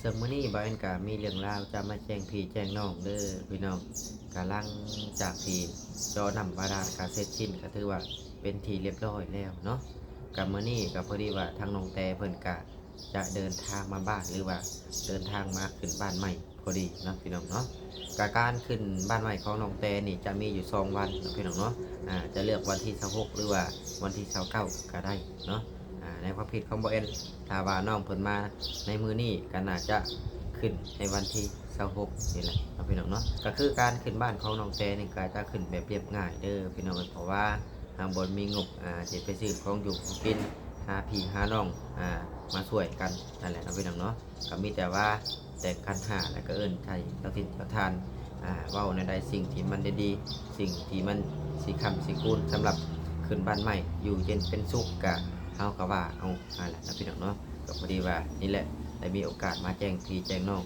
ເຊິ່ງມື້ນີ້ບ່າວແອນກະມີເລື່ອງລາວຈະມາແຈ້ງພີ່ແຈ້ງນ້ອງເດີພີ່ນ້ອງ. ກະຫຼັງຈາກທີ່ເຈາະນ້ຳບາດານກະເສັດສິ້ນ ກະຖືວ່າເປັນທີ່ລຽບຮ້ອຍແລ້ວເນາະ. ກະມື້ນີ້ກະພໍດີວ່າທາງນ້ອງແຕເພິ່ນກະຈະເດີນທາງມາບ້ານ ຫຼືວ່າເດີນທາງມາຂຶ້ນບ້ານໃໝ່ພໍດີເນາະພີ່ນ້ອງເນາະ. ກະການຂຶ້ນບ້ານໃໝ່ຂອງນ້ອງແຕນີ້ຈະມີຢູ່ສອງວັນເນາະພີ່ນ້ອງເນາະ. ອາ ຈະເລືອກວັນທີຊາວຫົກ ຫຼືວ່າວັນທີຊາວເກົ້າກະໄດ້ເນາະ. ອາ ໃນຄວາມຄິດຂອງບ່າວແອນ ຖ້າວ່ານ້ອງເພິ່ນມາໃນມື້ນີ້ກະໜ້າຈະຂຶ້ນໃນວັນທີຊາວຫົກນີ້ແຫຼະເນາະພີ່ນ້ອງເນາະ. ກະຄືການຂຶ້ນບ້ານຂອງນ້ອງແຕນີ້ກະຈະຂຶ້ນແບບລຽບງ່າຍເດີພີ່ນ້ອງເອີຍ ເພາະວ່າເຮົາບໍ່ມີງົບ ອາ ຊິໄປຊື້ຂອງຢູ່ຂອງກິນ ຫາພີ່ຫານ້ອງ ອາ ມາຊ່ວຍກັນນັ້ນແຫຼະເນາະພີ່ນ້ອງເນາະ. ກະມີແຕ່ວ່າແຕ່ງຂັນຫ້າ ແລ້ວກະເອີ້ນໃສ່ເຈົ້າຖິ່ນເຈົ້າຖານ ອາ ເວົ້າແນວໃດສິ່ງທີ່ມັນດີໆ ສິ່ງທີ່ມັນສີຄ້ຳສີຄູນ ສຳລັບຂຶ້ນບ້ານໃໝ່ ຢູ່ເຢັນເປັນສຸກ ກະເຮົາກະວ່າເອົາຫັ້ນແຫຼະເນາະພີ່ນ້ອງເນາະ. ກະພໍດີວ່ານີ້ແຫຼະ ໄດ້ມີໂອກາດມາແຈ້ງພີ່ແຈ້ງນ້ອງ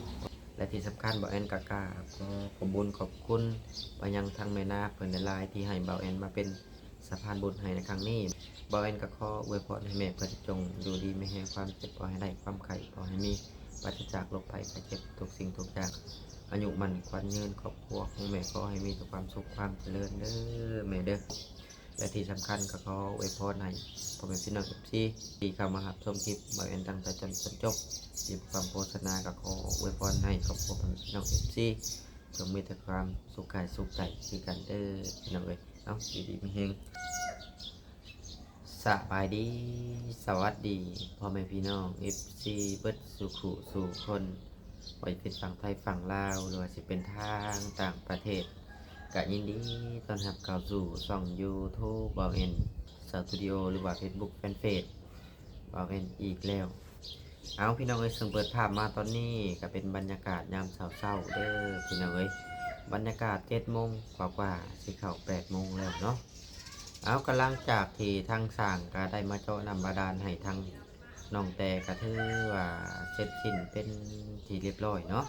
ແລະທີ່ສຳຄັນບ່າວແອນກະກາບຂໍຂອບບຸນຂອບຄຸນໄປຍັງທາງແມ່ນາເພິ່ນຫຼາຍໆ ທີ່ໃຫ້ບ່າວແອນມາເປັນ ສະພານບຸນໃຫ້ໃນຄັ້ງນີ້. ບ່າວແອນກະຂໍອວຍພອນໃຫ້ແມ່ເພິ່ນຈົ່ງຢູ່ດີມີແຮງ ຄວາມເຈັບບໍ່ໃຫ້ໄດ້ ຄວາມໄຂ້ບໍ່ໃຫ້ມີ ປາສະຈາກໂລກໄພໄຂ້ເຈັບທຸກສິ່ງທຸກຢ່າງ ອາຍຸໝັ້ນຂວັນຍືນ ຄອບຄົວຂອງແມ່ຂໍໃຫ້ມີແຕ່ຄວາມສຸກຄວາມຈະເລີນເດີແມ່ເດີ. ແລະທີ່ສຳຄັນກະຂໍອວຍພອນໃຫ້ພໍ່ແມ່ພີ່ນ້ອງເອັຟຊີທີ່ເຂົ້າມາຮັບຊົມຄລິບບ່າວແອນຕັ້ງແຕ່ຕົ້ນຈົນຈົບ ທີ່ບໍ່ຟັງໂຄສະນາ ກະຂໍອວຍພອນໃຫ້ຄອບຄົວພໍ່ແມ່ພີ່ນ້ອງເອັຟຊີຈົ່ງມີແຕ່ຄວາມສຸກກາຍສຸກໃຈຄືກັນເດີພີ່ນ້ອງເອີຍ. ເອົາ ຢູ່ດີມີແຮງ. ສະບາຍດີ ສະຫວັດດີພໍ່ແມ່ພີ່ນ້ອງເອັຟຊີເບິດສູ່ຄູ່ສູ່ຄົນ ບໍ່ວ່າຈະເປັນຝັ່ງໄທຝັ່ງລາວ ຫຼືວ່າຊິເປັນທາງຕ່າງປະເທດກະຍິນດີຕ້ອນຮັບເຂົ້າສູ່ຊ່ອງຢູທູບບ່າວແອນສະຕູດິໂອ ຫຼືວ່າເຟສບຸກແຟນເພຈບ່າວແອນອີກແລ້ວ. ເອົາ ພີ່ນ້ອງເອີຍ ເຊິ່ງເປີດພາບມາຕອນນີ້ກະເປັນບັນຍາກາດຍາມເຊົ້າໆເດີພີ່ນ້ອງເອີຍ. ບັນຍາກາດເຈັດໂມງກວ່າໆ ຊິເຂົ້າແປດໂມງແລ້ວເນາະ. ເອົາ ກະຫຼັງຈາກທີ່ທາງຊ່າງກະໄດ້ມາເຈາະນ້ຳບາດານໃຫ້ທາງນ້ອງແຕ ກະຖືວ່າເສັດສິ້ນເປັນທີ່ລຽບຮ້ອຍເນາະ.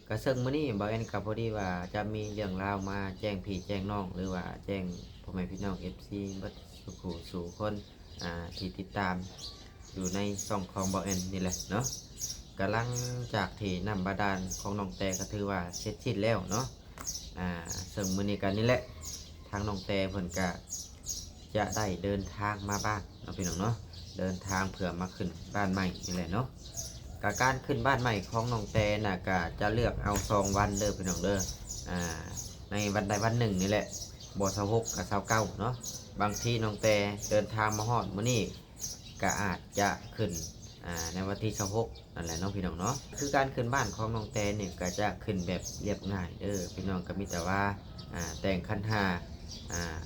ກະເຊິ່ງມື້ນີ້ບ່າວແອນກະພໍດີວ່າຈະມີເລື່ອງລາວມາແຈ້ງພີ່ແຈ້ງນ້ອງ ຫຼືວ່າແຈ້ງພໍ່ແມ່ພີ່ນ້ອງເອັຟຊີເບິດສູ່ຄູ່ສູ່ຄົນ ອາ ທີ່ຕິດຕາມຢູ່ໃນຊ່ອງຂອງບ່າວແອນນີ້ແຫຼະເນາະ. ກະຫຼັງຈາກທີ່ນ້ຳບາດານຂອງນ້ອງແຕກະຖືວ່າເສັດສິ້ນແລ້ວເນາະ. ອາ ເຊິ່ງມື້ນີ້ກະນີ້ແຫຼະ ທາງນ້ອງແຕເພິ່ນກະຈະໄດ້ເດີນທາງມາບ້ານເນາະພີ່ນ້ອງເນາະ ເດີນທາງເພື່ອມາຂຶ້ນບ້ານໃໝ່ນີ້ແຫຼະເນາະ. ກະການຂຶ້ນບ້ານໃໝ່ຂອງນ້ອງແຕນະ ກະຈະເລືອກເອົາສອງວັນເດີພີ່ນ້ອງເດີ ອາ ໃນວັນໃດວັນໜຶ່ງນີ້ແຫຼະ ບໍ່ຊາວຫົກກະຊາວເກົ້າເນາະ. ບາງທີນ້ອງແຕເດີນທາງມາຮອດມື້ນີ້ ກະອາດຈະຂຶ້ນ ອາ ໃນວັນທີຊາວຫົກນັ້ນແຫຼະເນາະພີ່ນ້ອງເນາະ. ຄືການຂຶ້ນບ້ານຂອງນ້ອງແຕນີ້ກະຈະຂຶ້ນແບບລຽບງ່າຍເດີພີ່ນ້ອງ ກະມີແຕ່ວ່າ ອາ ແຕ່ງຂັນຫ້າ ອາ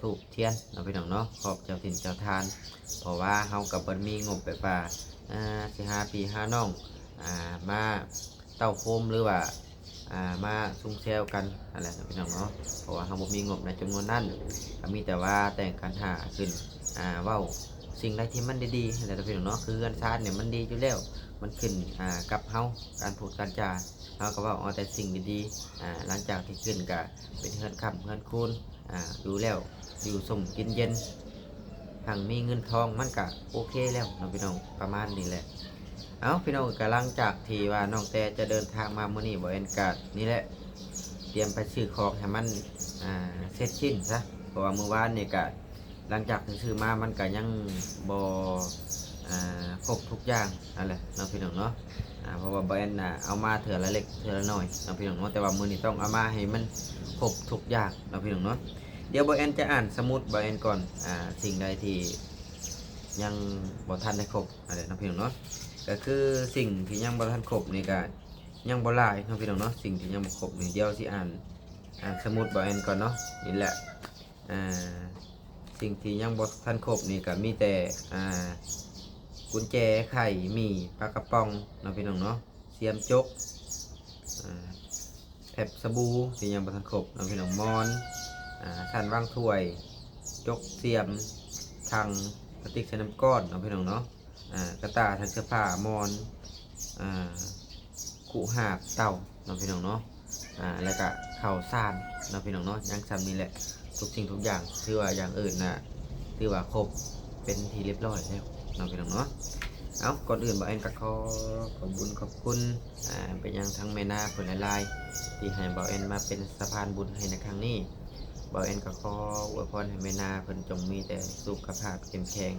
ທູບທຽນເນາະພີ່ນ້ອງເນາະ ຂອບເຈົ້າຖິ່ນເຈົ້າຖານ ເພາະວ່າເຮົາກະບໍ່ມີງົບແບບວ່າ ອາ ຊິຫາພີ່ຫານ້ອງ ອາ ມາເຕົ້າໂຮມ ຫຼືວ່າ ອາ ມາຊຸມແຊວກັນຫັ້ນແຫຼະເນາະພີ່ນ້ອງເນາະ. ເພາະວ່າເຮົາບໍ່ມີງົບໃນຈຳນວນນັ້ນ ກະມີແຕ່ວ່າແຕ່ງຂັນຫ້າຂຶ້ນ ອາ ເວົ້າສິ່ງໃດທີ່ມັນດີໆຫັ້ນແຫຼະເນາະພີ່ນ້ອງເນາະ. ຄືເຮືອນຊານນີ້ມັນດີຢູ່ແລ້ວ ມັນຂຶ້ນ ອາ ກັບເຮົາ ການພູດການຈາ ເຮົາກະເວົ້າເອົາແຕ່ສິ່ງດີໆ ອາ ຫຼັງຈາກທີ່ຂຶ້ນກະເປັນເຮືອນຄ້ຳເຮືອນຄູນ ອາ ຢູ່ແລ້ວຢູ່ຊົມກິນເຢັນ ຮັ່ງມີເງິນທອງ ມັນກະໂອເຄແລ້ວເນາະພີ່ນ້ອງ ປະມານນີ້ແຫຼະ. ເອົາ ພີ່ນ້ອງ ກະຫຼັງຈາກທີ່ວ່ານ້ອງແຕຈະເດີນທາງມາມື້ນີ້ ບ່າວແອນກະນີ້ແຫຼະ ຕຽມໄປຊື້ຂອງໃຫ້ມັນ ອາ ເສັດສິ້ນຊະ ເພາະວ່າມື້ວານນີ້ກະ ຫຼັງຈາກທີ່ຊື້ມາມັນກະຍັງບໍ່ ອາ ຄົບທຸກຢ່າງຫັ້ນແຫຼະເນາະພີ່ນ້ອງເນາະ. ອາ ເພາະວ່າບ່າວແອນນະເອົາມາເທື່ອລະເລັກເທື່ອລະໜ້ອຍເນາະພີ່ນ້ອງເນາະ ແຕ່ວ່າມື້ນີ້ຕ້ອງເອົາມາໃຫ້ມັນຄົບທຸກຢ່າງເນາະພີ່ນ້ອງເນາະ. ດຽວບ່າວແອນຈະອ່ານສະໝຸດບ່າວແອນກ່ອນ ອາ ສິ່ງໃດທີ່ຍັງບໍ່ທັນໄດ້ຄົບຫັ້ນແຫຼະເນາະພີ່ນ້ອງເນາະ. ກະຄືສິ່ງທີ່ຍັງບໍ່ທັນຄົບນີ້ກະຍັງບໍ່ຫຼາຍເນາະພີ່ນ້ອງເນາະ ສິ່ງທີ່ຍັງບໍ່ຄົບນີ້ ດຽວຊິອ່ານ ອ່ານສະໝຸດບ່າວແອນກ່ອນເນາະ. ນີ້ແຫຼະ ອາ ສິ່ງທີ່ຍັງບໍ່ທັນຄົບນີ້ກະມີແຕ່ ອາ ກຸນແຈ ໄຂ່ ໝີ່ ປາກະປ໋ອງເນາະພີ່ນ້ອງເນາະ ສຽມຈົກ ອາ ແພັບສະບູທີ່ຍັງບໍ່ທັນຄົບເນາະພີ່ນ້ອງ ໝອນ ອາ ຊັ້ນວາງຖ້ວຍ ຈົກ ສຽມ ຖັງ ກະຕິກໃສ່ນ້ຳກ້ອນເນາະພີ່ນ້ອງເນາະ. ອາ ກະຕ່າ ຖັງເສື້ອຜ້າ ໝອນ ອາ ຄຸຫາບ ເຕົາເນາະພີ່ນ້ອງເນາະ. ອາ ແລ້ວກະເຂົ້າສານເນາະພີ່ນ້ອງເນາະ ຍັງສ່ຳນີ້ແຫຼະ ທຸກສິ່ງທຸກຢ່າງ ຖືວ່າຢ່າງອື່ນນະ ຖືວ່າຄົບເປັນທີ່ລຽບຮ້ອຍແລ້ວເນາະພີ່ນ້ອງເນາະ. ເອົ້າ, ກ່ອນອື່ນ ບ່າວແອນກໍຂໍຂອບບຸນຂອບຄຸນ ອາ ໄປຍັງທາງແມ່ນາເພິ່ນຫຼາຍໆ ທີ່ໃຫ້ບ່າວແອນມາເປັນສະພານບຸນໃຫ້ໃນຄັ້ງນີ້. ບ່າວແອນກໍຂໍອວຍພອນໃຫ້ແມ່ນາເພິ່ນຈົ່ງມີແຕ່ສຸຂະພາບເຂັ້ມແຂງ,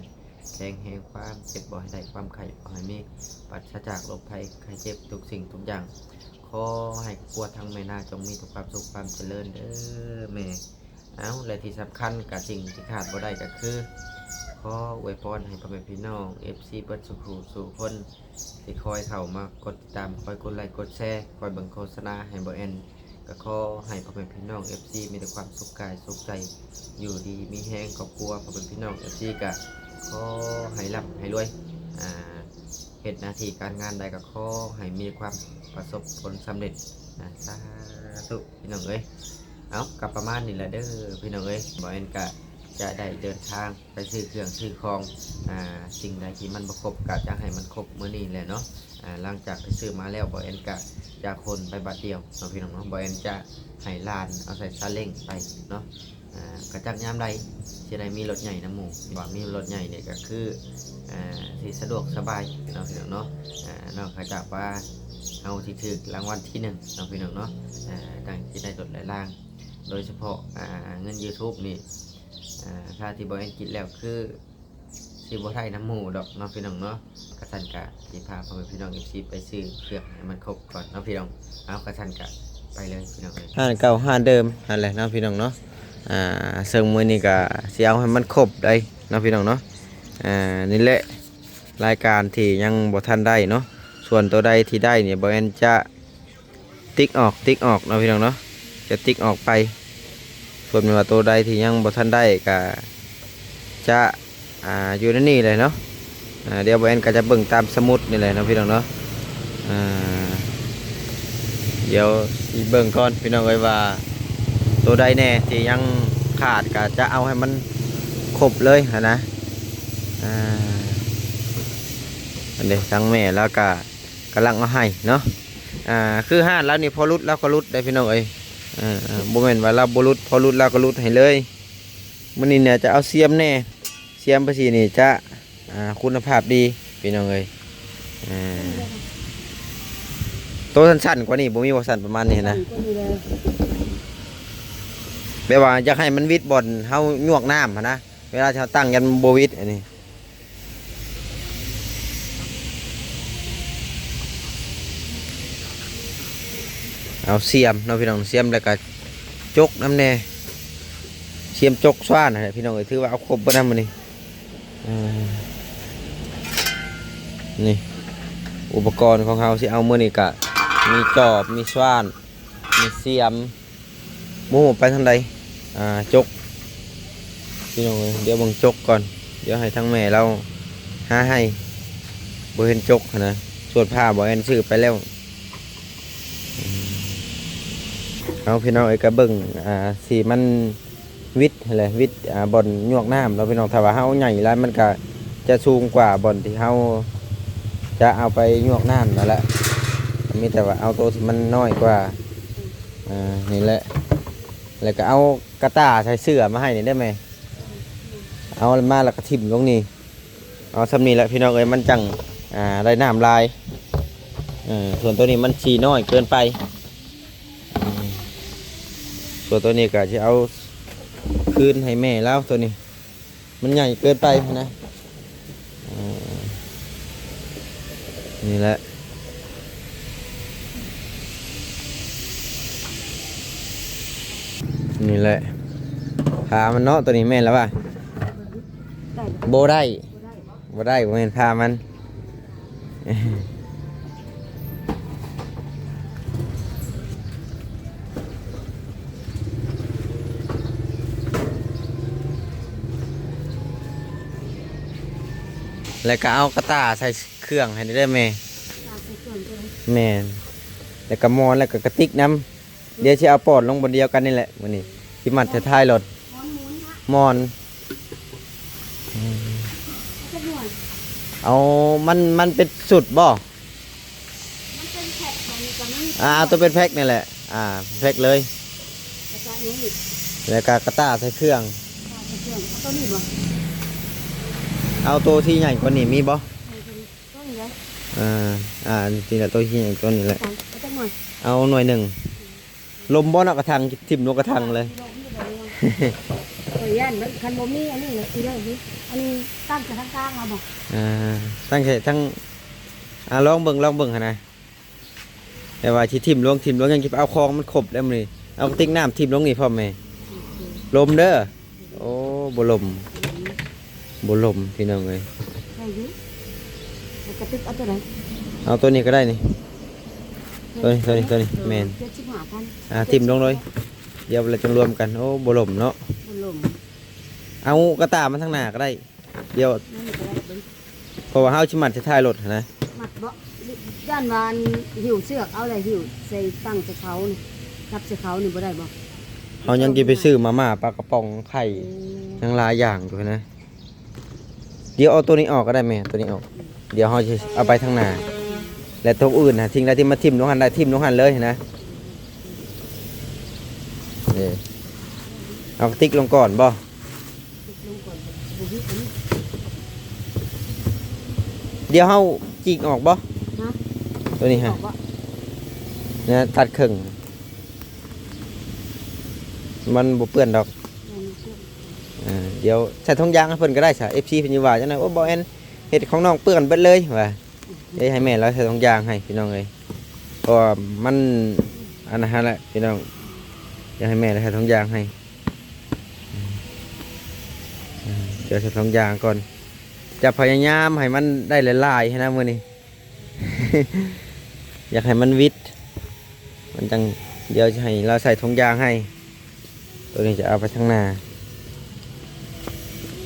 ແຂງແຮງ, ຄວາມເຈັບບໍ່ໃຫ້ໄດ້, ຄວາມໄຂ້ບໍ່ໃຫ້ມີ, ປາສະຈາກໂລກໄພໄຂ້ເຈັບທຸກສິ່ງທຸກຢ່າງ. ຂໍໃຫ້ຄອບຄົວທາງແມ່ນາຈົ່ງມີແຕ່ຄວາມສຸກຄວາມຈະເລີນເດີແມ່. ເອົ້າ ແລະ ທີ່ສຳຄັນກະສິ່ງທີ່ຂາດບໍ່ໄດ້ກໍຄື ຂໍອວຍພອນໃຫ້ພໍ່ແມ່ພີ່ນ້ອງເອັຟຊີເບິດສູ່ຜູ້ສູ່ຄົນ ທີ່ຄອຍເຂົ້າມາກົດຕິດຕາມ, ຄອຍກົດໄລກົດແຊ, ຄອຍເບິ່ງໂຄສະນາໃຫ້ບ່າວແອນ, ກໍຂໍໃຫ້ພໍ່ແມ່ພີ່ນ້ອງເອັຟຊີມີແຕ່ຄວາມສຸກກາຍສຸກໃຈ, ຢູ່ດີມີແຮງ. ຄອບຄົວພໍ່ແມ່ພີ່ນ້ອງເອັຟຊີກໍຂໍໃຫ້ລ່ຳໃຫ້ລວຍ, ອາ ເຮັດໜ້າທີ່ການງານໃດກໍຂໍໃຫ້ມີຄວາມປະສົບຜົນສຳເລັດ. ອາ ສາທຸພີ່ນ້ອງເອີຍ. ເອົ້າ ກໍປະມານນີ້ແຫຼະເດີພີ່ນ້ອງເອີຍ, ບ່າວແອນກະຈະໄດ້ເດີນທາງໄປຊື້ເຄື່ອງຊື້ຂອງ. ອາ ສິ່ງໃດທີ່ມັນບໍ່ຄົບກໍຈະໃຫ້ມັນຄົບມື້ນີ້ແຫຼະເນາະ. ອາ ຫຼັງຈາກໄປຊື້ມາແລ້ວ ບ່າວແອນກະຈະຂົນໄປບາດດຽວເນາະພີ່ນ້ອງເນາະ, ບ່າວແອນຈະໃຫ້ຫຼານເອົາໃສ່ຊາເລັ້ງໄປເນາະ. ອາ ກະຈັກຍາມໃດຊິໄດ້ມີລົດໃຫຍ່ນຳໝູ່, ວ່າມີລົດໃຫຍ່ນີ້ກໍຄື ອາ ຊິສະດວກສະບາຍເນາະພີ່ນ້ອງເນາະ. ອາ ນອກຈາກວ່າເຮົາຊິຖືກລາງວັນທີໜຶ່ງເນາະພີ່ນ້ອງເນາະ, ອາ ຈັ່ງຊິໄດ້ລົດໄດ້ລາງ. ໂດຍສະເພາະ ອາ ເງິນຢູທູບນີ້ ອາ ຖ້າທີ່ບໍ່ແມ່ນກິນແລ້ວຄື ຊິບໍ່ໄດ້ນຳໝູ່ດອກເນາະພີ່ນ້ອງເນາະ. ຄັນຊັ້ນກະຊິພາພໍ່ແມ່ພີ່ນ້ອງເອັຟຊີໄປຊື້ເຄື່ອງໃຫ້ມັນຄົບກ່ອນເນາະພີ່ນ້ອງ. ເອົາ ຄັນຊັ້ນກະໄປເລີຍພີ່ນ້ອງເອີຍ, ຮ້ານເກົ່າຮ້ານເດີມຫັ້ນແຫຼະເນາະພີ່ນ້ອງເນາະ. ອາ ເຊິ່ງມື້ນີ້ກະຊິເອົາໃຫ້ມັນຄົບໄດ໋ເນາະພີ່ນ້ອງເນາະ. ອາ ນີ້ແຫຼະລາຍການທີ່ຍັງບໍ່ທັນໄດ້ເນາະ, ສ່ວນໂຕໃດທີ່ໄດ້ນີ້ ບ່າວແອນຈະ ຕິກອອກ ຕິກອອກເນາະພີ່ນ້ອງເນາະ, ຈະຕິກອອກໄປ. ສ່ວນແມ່ນວ່າໂຕໃດທີ່ຍັງບໍ່ທັນໄດ້ກໍຈະ ອາ ຢູ່ໃນນີ້ແຫຼະເນາະ. ອາ ດຽວບ່າວແອນກໍຈະເບິ່ງຕາມສະໝຸດນີ້ແຫຼະເນາະພີ່ນ້ອງເນາະ. ອາ ດຽວຊິເບິ່ງກ່ອນພີ່ນ້ອງເອີຍ ວ່າໂຕໃດແດ່ທີ່ຍັງຂາດ ກໍຈະເອົາໃຫ້ມັນຄົບເລີຍຫັ້ນນະ. ອາ ອັນນີ້ທາງແມ່ລາວກໍ ກຳລັງເອົາໃຫ້ເນາະ. ອ່າ ຄືຮ້ານລາວນີ້ ພໍຫຼຸດລາວກໍຫຼຸດໄດ໋ພີ່ນ້ອງເອີຍ. ເອີ ເອີ ບໍ່ແມ່ນວ່າລາວບໍ່ຫຼຸດ, ພໍຫຼຸດລາວກໍຫຼຸດໃຫ້ເລີຍ. ມື້ນີ້ເນຍຈະເອົາຊຽມແດ່, ຊຽມພາສີນີ້ຈະ ອ່າ ຄຸນນະພາບດີພີ່ນ້ອງເອີຍ. ເອີ ໂຕສັ້ນໆກວ່ານີ້ບໍ່ມີບໍ່? ສັ້ນປະມານນີ້ນະ, ແບບວ່າຢາກໃຫ້ມັນຫວິດບ່ອນເຮົາຍວກນ້ຳຫັ້ນນະ, ເວລາທີ່ເຮົາຕັ້ງ ຢ້ານມັນບໍ່ຫວິດ. ອັນນີ້ ເອົາຊຽມເນາະພີ່ນ້ອງ, ຊຽມແລ້ວກໍຈົກນຳແດ່, ຊຽມຈົກຊວານຫັ້ນແຫຼະພີ່ນ້ອງເອີຍ. ຖືວ່າເອົາຄົບເບິດນຳມື້ນີ້. ເອີ ນີ້ອຸປະກອນຂອງເຮົາຊິເອົາມື້ນີ້ກໍມີຈອບ, ມີຊວານ, ມີຊຽມ, ບໍ່ຮູ້ໄປທາງໃດ. ອ່າ ຈົກ ພີ່ນ້ອງເອີຍ, ດຽວເບິ່ງຈົກກ່ອນ, ດຽວໃຫ້ທາງແມ່ລາວຫາໃຫ້, ບໍ່ເຫັນຈົກຫັ້ນນະ. ສ່ວນຜ້າບ່າວແອນຊື້ໄປແລ້ວ. ເອົາ ພີ່ນ້ອງເອີຍ, ກໍເບິ່ງ ອ່າ ຊິມັນຫວິດຫັ້ນແຫຼະ, ຫວິດ ອ່າ ບ່ອນຍວກນ້ຳເນາະພີ່ນ້ອງ. ຖ້າວ່າເຮົາໃຫຍ່ຫຼາຍ ມັນກໍຈະສູງກວ່າບ່ອນທີ່ເຮົາຈະເອົາໄປຍວກນ້ຳນັ້ນແຫຼະ, ມີແຕ່ວ່າເອົາໂຕທີ່ມັນນ້ອຍກວ່າ. ອ່າ ນີ້ແຫຼະ, ແລ້ວກໍເອົາກະຕ່າໃສ່ເສື້ອມາໃຫ້ນີ້ໄດ້ແມ່. ເອົາມາແລ້ວກໍຖິ້ມລົງນີ້. ເອົາສ່ຳນີ້ແຫຼະພີ່ນ້ອງເອີຍ, ມັນຈັ່ງ ອ່າ ໄດ້ນ້ຳຫຼາຍ. ເອີ ສ່ວນໂຕນີ້ມັນສີນ້ອຍເກີນໄປ. ເອີ ສ່ວນໂຕນີ້ກໍຊິເອົາຄືນໃຫ້ແມ່ລາວ, ໂຕນີ້ມັນໃຫຍ່ເກີນໄປນະ. ເອີ ນີ້ແຫຼະ ນີ້ແຫຼະ ຜ້າມັນເນາະ, ໂຕນີ້ແມ່ນແລ້ວວ່າ ບໍ່ໄດ້ ບໍ່ໄດ້ ບໍ່ໄດ້ ບໍ່ໄດ້ ບໍ່ແມ່ນຜ້າມັນ. ແລ້ວກໍເອົາກະຕ່າໃສ່ເຄື່ອງໃຫ້ໄດ້ແມ່. ຕາໃສ່ເຄື່ອງເດີ. ແມ່ນ. ແລ້ວກໍໝອນ ແລ້ວກໍກະຕິກນຳ. ດຽວຊິເອົາປອນລົງບ່ອນດຽວກັນນີ້ແຫຼະມື້ນີ້, ຊິມັດໃສ່ທ້າຍລົດ. ໝອນ ໝອນ. ອືມ ເອົາ ມັນ ມັນເປັນຊຸດບໍ່? ມັນເປັນແພັກ ຕົວນີ້ກໍມີ. ອ່າ ຕົວເປັນແພັກນີ້ແຫຼະ. ອ່າ ແພັກເລີຍ. ແລ້ວກໍຫຍັງອີກ? ແລ້ວກໍກະຕ່າໃສ່ເຄື່ອງ. ກະຕ່າໃສ່ເຄື່ອງ. ເອົາຕົວນີ້ບໍ່? ເອົາຕົວທີ່ໃຫຍ່ກວ່ານີ້ມີບໍ່? ໃຫຍ່ກວ່ານີ້. ອ່າ ອ່າ ນີ້ແຫຼະ ໂຕໃຫຍ່ ໂຕນີ້ແຫຼະ ເອົາຈັກໜ່ວຍ ເອົາໜ່ວຍໜຶ່ງ. ລົມບໍ່ເນາະ ກະຖາງ ຖິ້ມລົງກະຖາງເລີຍ. ຂ້ອຍຢ້ານມັນ ຄັນບໍ່ມີອັນນີ້ລະຊິໄດ້ຢູ່. ອັນນີ້ຕັ້ງໃສ່ທາງກາງເອົາບໍ່? ອ່າ ຕັ້ງໃສ່ທາງ ອ່າ ລອງເບິ່ງ ລອງເບິ່ງຫັ້ນນະ. ແຕ່ວ່າຊິຖິ້ມລົງ ຖິ້ມລົງ ຍັງຊິໄປເອົາຂອງມັນຄົບແລ້ວມື້ນີ້. ເອົາກະຕິກນ້ຳຖິ້ມລົງນີ້ພ້ອມແມ່. ລົມເດີ. ໂອ້ ບໍ່ລົມ ບໍ່ລົມພີ່ນ້ອງເອີຍ. ໄດ້ຢູ່. ເອົາກະຕິກ ເອົາໂຕໃດ? ເອົາໂຕນີ້ກະໄດ້ນີ້. ໂຕນີ້ ໂຕນີ້ ໂຕນີ້ ເອີ ແມ່ນ ເຈັດສິບຫ້າພັນ. ອ່າ ຖິ້ມລົງເລີຍ ດຽວລະຈັ່ງລວມກັນ. ໂອ້ ບໍ່ລົມເນາະ ບໍ່ລົມ. ເອົາກະຕ່າມາທາງໜ້າກະໄດ້. ດຽວ ນັ້ນກະໄດ້ເບິ່ງ ເພາະວ່າເຮົາຊິມັດໃສ່ທ້າຍລົດຫັ້ນນະ. ມັດບໍ່? ຢ້ານວ່າ ອັນ ຫິ້ວເຊືອກເອົາແລ້ວຫິ້ວໃສ່ ຕັ້ງໃສ່ເຂົານີ້ ຈັບໃສ່ເຂົານີ້ບໍ່ໄດ້ບໍ່? ເຮົາຍັງຊິໄປຊື້ມາມ່າ ປາກະປ໋ອງ ໄຂ່ ເອີ ຍັງຫຼາຍຢ່າງຢູ່ຫັ້ນນະ. ດຽວເອົາໂຕນີ້ອອກກະໄດ້ແມ່ ໂຕນີ້ອອກ. ດຽວເຮົາຊິເອົາໄປທາງໜ້າ ແລະໂຕອື່ນຫັ້ນ ສິ່ງໃດທີ່ມາຖິ້ມລົງຫັ້ນໄດ້ ຖິ້ມລົງຫັ້ນເລີຍຫັ້ນນະ. ເອີ ເອົາກະຕິກລົງກ່ອນບໍ່? ດຽວເຮົາຈີກອອກບໍ່? ໂຕນີ້ຫັ້ນ ຕັດເຄິ່ງ ມັນບໍ່ເປື້ອນດອກ. ອ່າ ດຽວໃສ່ຖົງຢາງໃຫ້ເພິ່ນກະໄດ້ຊະ. ເອັຟຊີເພິ່ນຊິວ່າຈັ່ງໃດ ໂອ້ ບ່າວແອນເຮັດຂອງນ້ອງເປື້ອນເບິດເລີຍວ່າ. ດຽວໃຫ້ແມ່ລາວໃສ່ຖົງຢາງໃຫ້ພີ່ນ້ອງເອີຍ ເພາະວ່າມັນ ອັນນັ້ນຫັ້ນແຫຼະພີ່ນ້ອງ. ດຽວໃຫ້ແມ່ລາວໃສ່ຖົງຢາງໃຫ້ ດຽວໃສ່ຖົງຢາງກ່ອນ. ຈະພະຍາຍາມໃຫ້ມັນໄດ້ຫຼາຍໆຫັ້ນນະມື້ນີ້ ຢາກໃຫ້ມັນຫວິດ ມັນຈັ່ງ ດຽວຊິໃຫ້ລາວໃສ່ຖົງຢາງໃຫ້. ໂຕນີ້ຈະເອົາໄປທາງໜ້າ.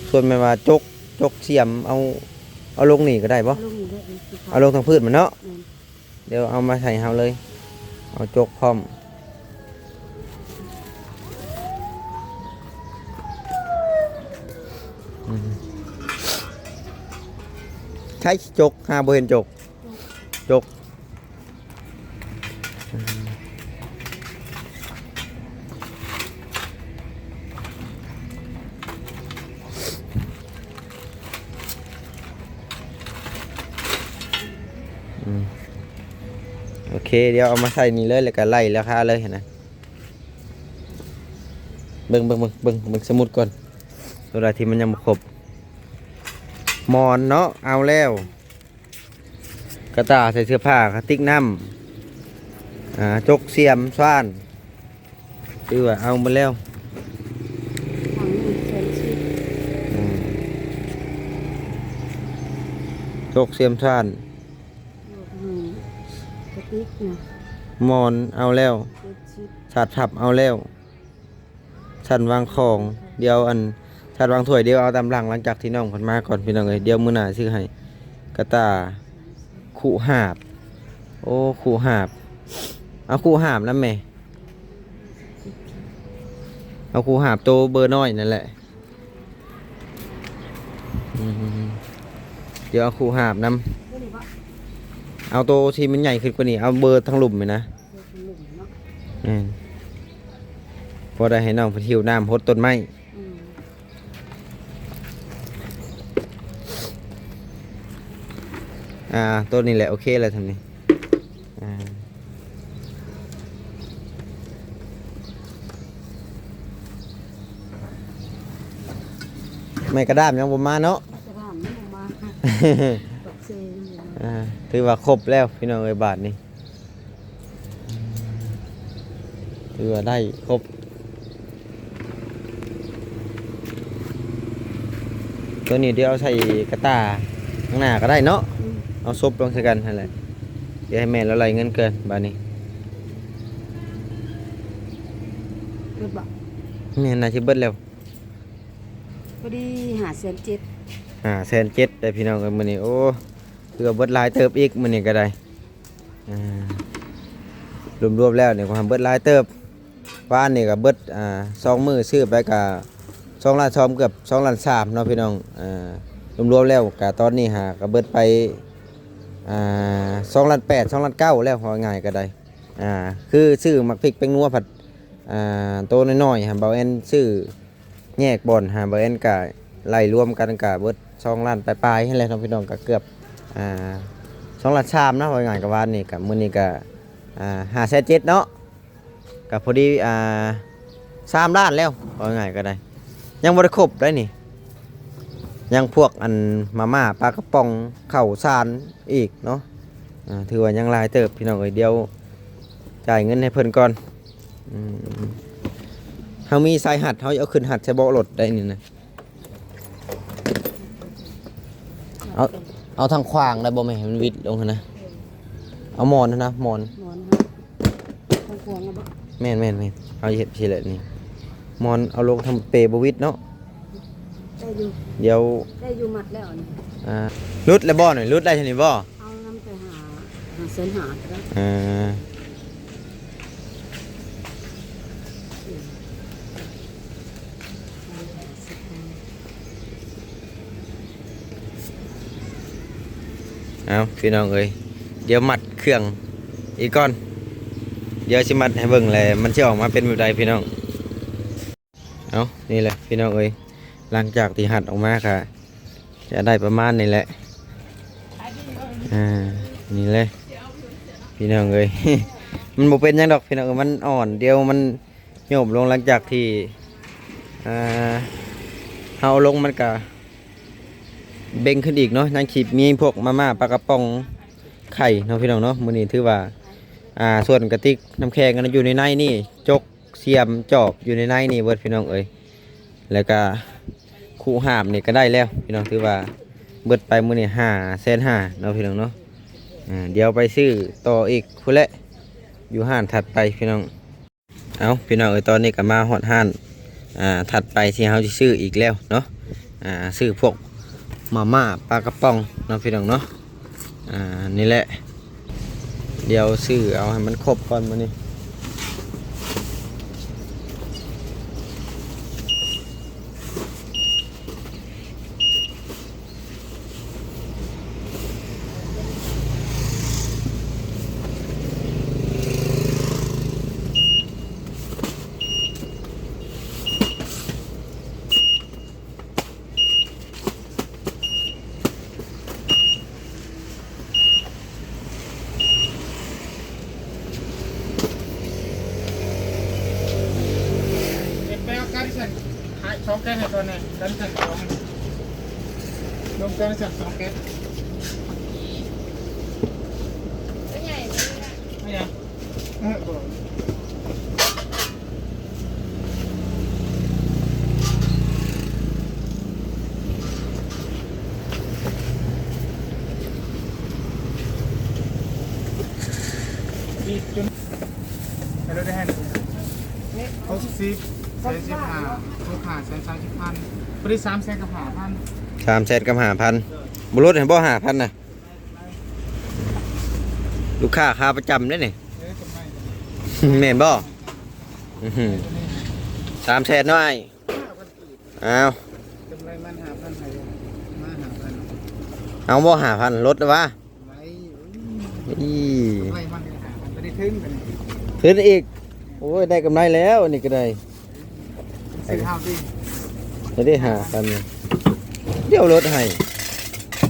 ສ່ວນແມ່ນວ່າຈົກ ຈົກສຽມ ເອົາ ເອົາລົງນີ້ກະໄດ້ບໍ່? ເອົາລົງນີ້ໄດ້ ເອົາລົງທາງພື້ນມັນເນາະ. ແມ່ນ ດຽວເອົາມາໃສ່ເຮົາເລີຍ ເອົາຈົກພ້ອມ. ອືມ ໃຊ້ຈົກ ຫາບໍ່ເຫັນຈົກ ຈົກ. ອືມ ໂອເຄ ດຽວເອົາມາໃສ່ນີ້ເລີຍ ແລ້ວກະໄລ່ລາຄາເລີຍຫັ້ນນະ. ເບິ່ງ ເບິ່ງ ເບິ່ງ ເບິ່ງ ເບິ່ງສະໝຸດກ່ອນ ໂຕໃດທີ່ມັນຍັງບໍ່ຄົບ. ໝອນເນາະ ເອົາແລ້ວ. ກະຕ່າໃສ່ເສື້ອຜ້າ ກະຕິກນ້ຳ ອ່າ ຈົກ ສຽມ ຊານ ຖືວ່າເອົາໝົດແລ້ວ. ຖັງໜຶ່ງແສນສິບ ອືມ ຈົກ ສຽມ ຊານ ໝອນເອົາແລ້ວ ເຈັດສິບ ສາດພັບເອົາແລ້ວ. ຊັ້ນວາງຂອງ ດຽວ ອັນ ຊັ້ນວາງຖ້ວຍ ດຽວເອົາຕາມຫຼັງ ຫຼັງຈາກທີ່ນ້ອງເພິ່ນມາກ່ອນພີ່ນ້ອງເອີຍ. ດຽວມື້ໜ້າຊື້ໃຫ້. ກະຕ່າ ຄຸຫາບ ໂອ້ ຄຸຫາບ ເອົາຄຸຫາບນຳແມ່ ເອົາຄຸຫາບໂຕເບີນ້ອຍນັ້ນແຫຼະ. ອືມ ດຽວເອົາຄຸຫາບນຳ ເອົາໂຕທີ່ມັນໃຫຍ່ຂຶ້ນກວ່ານີ້ ເອົາເບີທາງລຸ່ມນີ້ນະ. ແມ່ນ ພໍໄດ້ໃຫ້ນ້ອງເພິ່ນຫິ້ວນ້ຳຫົດຕົ້ນໄມ້. ອືມ ອ່າ ໂຕນີ້ແຫຼະ ໂອເຄແລ້ວຊ່ຳນີ້. ອ່າ ໄມ້ກະດ້າມຍັງບໍ່ມາເນາະ. ກະດ້າມຍັງບໍ່ມາ ປັກເຊຍັງບໍ່ມາ. ອ່າ ຖືວ່າຄົບແລ້ວພີ່ນ້ອງເອີຍ ບາດນີ້. ຖືວ່າໄດ້ຄົບ ໂຕນີ້ດຽວເອົາໃສ່ກະຕ່າຂ້າງໜ້າກະໄດ້ເນາະ. ອືມ ເອົາສົບລົງໃສ່ກັນຫັ້ນແຫຼະ. ດຽວໃຫ້ແມ່ລາວໄລ່ເງິນກ່ອນບາດນີ້. ເບິດບໍ່? ແມ່ນ ໜ້າຊິເບິດແລ້ວ. ພໍດີຫ້າແສນເຈັດ ຫ້າແສນເຈັດ ເດີພີ່ນ້ອງເອີຍ. ມື້ນີ້ ໂອ້ ຖືວ່າເບິດຫຼາຍເຕີບອີກມື້ນີ້ກະໄດ້. ອ່າ ລວມໆແລ້ວນີ້ກະເບິດຫຼາຍເຕີບ. ວານນີ້ກະເບິດ ອ່າ ສອງມື້ຊື້ໄປກະສອງລ້ານສອງ ເກືອບສອງລ້ານສາມເນາະພີ່ນ້ອງ. ອ່າ ລວມໆແລ້ວກະຕອນນີ້ຫາກະເບິດໄປ ອ່າ ສອງລ້ານແປດ ສອງລ້ານເກົ້າແລ້ວ ເວົ້າງ່າຍກະໄດ້. ອ່າ ຄືຊື້ໝາກພິກແປ້ງນົວພັດ ອ່າ ໂຕນ້ອຍໆຫັ້ນ ບ່າວແອນຊື້ ແຍກບ່ອນຫາບ່າວແອນກະໄລ່ລວມກັນກະເບິດສອງລ້ານປາຍໆຫັ້ນແຫຼະເນາະພີ່ນ້ອງ. ກະເກືອບ ອ່າ ສອງລ້ານສາມເນາະ ເວົ້າງ່າຍໆ ກໍວານນີ້ ກໍມື້ນີ້ກໍ ອ່າ ຫ້າແສນເຈັດເນາະ ກໍພໍດີ ອ່າ ສາມລ້ານແລ້ວ ເວົ້າງ່າຍໆ ກໍໄດ້ ຍັງບໍ່ໄດ້ຄົບໄດ໋ນີ້ ຍັງພວກອັນມາມ່າ ປາກະປ໋ອງ ເຂົ້າສານອີກເນາະ ອ່າ ຖືວ່າຍັງຫຼາຍເຕີບ ພີ່ນ້ອງເອີຍ ດຽວຈ່າຍເງິນໃຫ້ເພິ່ນກ່ອນ ອືມ ເຮົາມີສາຍຮັດ ເຮົາເອົາຂຶ້ນຮັດໃສ່ເບາະລົດໄດ້ນີ້ນະ. ເອົາ ເອົາທາງຂວາງໄດ້ບໍ່ແມ່? ໃຫ້ມັນຫວິດລົງຫັ້ນນະ ເອົາໝອນຫັ້ນນະ ໝອນ ໝອນຫັ້ນ ທາງຂວາງເອົາບໍ່? ແມ່ນໆໆ ເຮົາເຮັດຊີ້ແຫຼະນີ້ ໝອນເອົາລົງທາງເປບໍ່ຫວິດເນາະ ໄດ້ຢູ່ ດຽວ ໄດ້ຢູ່ ມັດແລ້ວອັນນີ້ ອ່າ ຫຼຸດແລ້ວບໍ່ນີ້? ຫຼຸດໄດ້ເທົ່ານີ້ບໍ່? ເອົານຳໄປຫາ ຫາແສນຫ້າກໍໄດ້ ເອີ ເອົາ ພີ່ນ້ອງເອີຍ ດຽວມັດເຄື່ອງອີກກ່ອນ ດຽວຊິມັດໃຫ້ເບິ່ງແຫຼະ ມັນຊິອອກມາເປັນແບບໃດ ພີ່ນ້ອງ. ເອົາ ນີ້ແຫຼະພີ່ນ້ອງເອີຍ ຫຼັງຈາກທີ່ຮັດອອກມາກະຈະໄດ້ປະມານນີ້ແຫຼະ ອ່າ ນີ້ແຫຼະພີ່ນ້ອງເອີຍ ມັນບໍ່ເປັນຫຍັງດອກພີ່ນ້ອງເອີຍ ມັນອ່ອນ ດຽວມັນໂຍບລົງ ຫຼັງຈາກທີ່ ອ່າ ເຮົາເອົາລົງມັນກະເບັ່ງຂຶ້ນອີກເນາະ ຍັງຊິມີພວກມາມ່າ ປາກະປ໋ອງ ໄຂ່ເນາະ ພີ່ນ້ອງເນາະ ມື້ນີ້ຖືວ່າ ອ່າ ສ່ວນກະຕິກນ້ຳແຂງກໍຢູ່ໃນໃນນີ້ ຈົກ ສຽມ ຈອບ ຢູ່ໃນໃນນີ້ເບິດ ພີ່ນ້ອງເອີຍ ແລ້ວກະຄຸຫ້າມນີ້ກໍໄດ້ແລ້ວ ພີ່ນ້ອງ ຖືວ່າເບິດໄປມື້ນີ້ຫ້າແສນຫ້າເນາະ ພີ່ນ້ອງເນາະ ອ່າ ດຽວໄປຊື້ຕໍ່ອີກພຸ້ນແຫຼະ ຢູ່ຮ້ານຖັດໄປ ພີ່ນ້ອງ. ເອົາ ພີ່ນ້ອງເອີຍ ຕອນນີ້ກໍມາຮອດຮ້ານ ອ່າ ຖັດໄປທີ່ເຮົາຊິຊື້ອີກແລ້ວເນາະ ອ່າ ຊື້ພວກມາມ່າ ປາກະປ໋ອງເນາະ ພີ່ນ້ອງເນາະ ອ່າ ນີ້ແຫຼະ ດຽວຊື້ເອົາໃຫ້ມັນຄົບກ່ອນມື້ນີ້. ເປັນແປວການສັນ ຂາຍສອງແກນໃຫ້ກ່ອນແນ່ ການສັນສອງ ລົງການສັນສອງແກນ ຕົວໃຫຍ່ເລີຍ ອະຫຍັງ? ເອີ ບໍ່ ອີກຈົນ ໃຫ້ລົດໄດ້ໃຫ້ ຫົກສິບ ແສນສິບຫ້າ ຫົກຫ້າ ແສນສາມສິບພັນ ພໍດີ ສາມແສນກັບຫ້າພັນ ສາມແສນກັບຫ້າພັນ ບໍ່ລົດໃຫ້ບໍ່ ຫ້າພັນນະ? ລູກຄ້າຂາປະຈຳເດ້ນີ້ ເອີ ກຳໄລ ແມ່ນບໍ່? ອືຫື ສາມແສນເນາະອ້າຍ ອ້າວ ກຳໄລມັນຫ້າພັນ ໃຫ້ມາຫ້າພັນ ເອົາບໍ່ ຫ້າພັນ ລົດລະຫວາ? ກຳໄລ ອີ ກຳໄລມັນຫ້າພັນ ບໍ່ໄດ້ທຶນ ທຶນອີກ ໂອ້ຍ ໄດ້ກຳໄລແລ້ວ ອັນນີ້ກໍໄດ້ ຊື້ເຮົາຕິ ໄດ້ຫ້າພັນ ດຽວລົດໃຫ້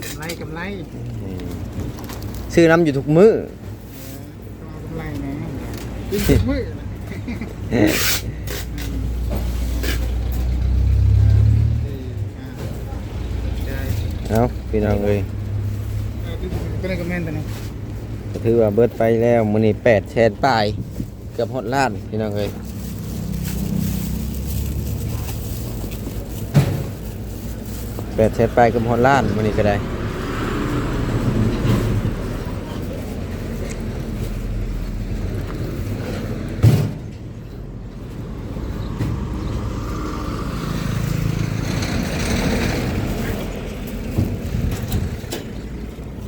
ກຳໄລ ກຳໄລ ອືມ ຊື້ນຳຢູ່ທຸກມື້ ເອີ ກຳໄລແນ່ ກິນທຸກມື້ ເອົາ ພີ່ນ້ອງເອີຍ ເອີ ຕົວນີ້ກໍແມ່ນ ຕົວນີ້ ກໍຖືວ່າເບິດໄປແລ້ວ ມື້ນີ້ແປດແສນປາຍ ເກືອບຮອດລ້ານ ພີ່ນ້ອງເອີຍ ແປດແສນປາຍ ເກືອບຮອດລ້ານ ມື້ນີ້ກໍໄດ້.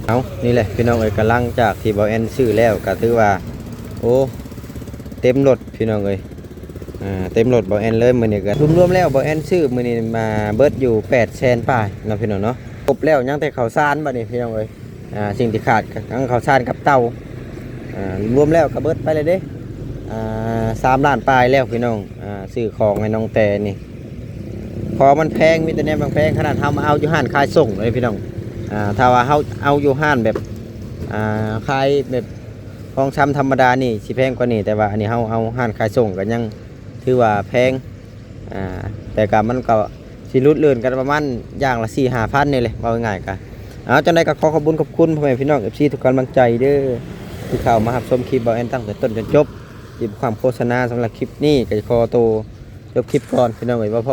ເອົາ ນີ້ແຫຼະ ພີ່ນ້ອງເອີຍ ກຳລັງຈາກທີ່ເບົາແອນຊື້ແລ້ວ ກໍຖືວ່າ ໂອ້ ເຕັມລົດ ພີ່ນ້ອງເອີຍ ອ່າ ເຕັມລົດເບົາແອນເລີຍ ມື້ນີ້ກໍລວມໆແລ້ວ ເບົາແອນຊື້ມື້ນີ້ມາເບິດຢູ່ແປດແສນປາຍເນາະ ພີ່ນ້ອງເນາະ ຄົບແລ້ວ ຍັງແຕ່ເຂົ້າສານບັດນີ້ ພີ່ນ້ອງເອີຍ ອ່າ ສິ່ງທີ່ຂາດກໍທັງເຂົ້າສານກັບເຕົາ ອ່າ ລວມແລ້ວກໍເບິດໄປແລ້ວເດ້ ອ່າ ສາມລ້ານປາຍແລ້ວ ພີ່ນ້ອງ ອ່າ ຊື້ຂອງໃຫ້ນ້ອງແຕນີ້ ຂອງມັນແພງ ມີແຕ່ແນວແພງໆ ຂະໜາດເຮົາມາເອົາຢູ່ຮ້ານຂາຍສົ່ງເລີຍ ພີ່ນ້ອງ ອ່າ ຖ້າວ່າເຮົາເອົາຢູ່ຮ້ານແບບ ອ່າ ຂາຍແບບຂອງຊຳທຳມະດານີ້ຊິແພງກວ່ານີ້ ແຕ່ວ່າອັນນີ້ເຮົາເອົາຮ້ານຂາຍສົ່ງກໍຍັງຖືວ່າແພງ ອ່າ ແຕ່ກໍມັນກໍຊິຫຼຸດເລີນກັນປະມານຢ່າງລະສີ່ຫ້າພັນນີ້ແຫຼະ ເວົ້າງ່າຍໆກໍ. ເອົາ ຈັ່ງໃດກໍຂໍຂອບບຸນຂອບຄຸນພໍ່ແມ່ພີ່ນ້ອງ ເອັຟຊີ ທຸກກຳລັງໃຈເດີ້ ທີ່ເຂົ້າມາຮັບຊົມຄລິບບ່າວແອນຕັ້ງແຕ່ຕົ້ນຈົນຈົບ ທີ່ບໍ່ຄວາມໂຄສະນາ. ສຳລັບຄລິບນີ້ກໍຂໍໂຕຈົບຄລິບກ່ອນ ພີ່ນ້ອງເອີຍ ບໍ່ພໍ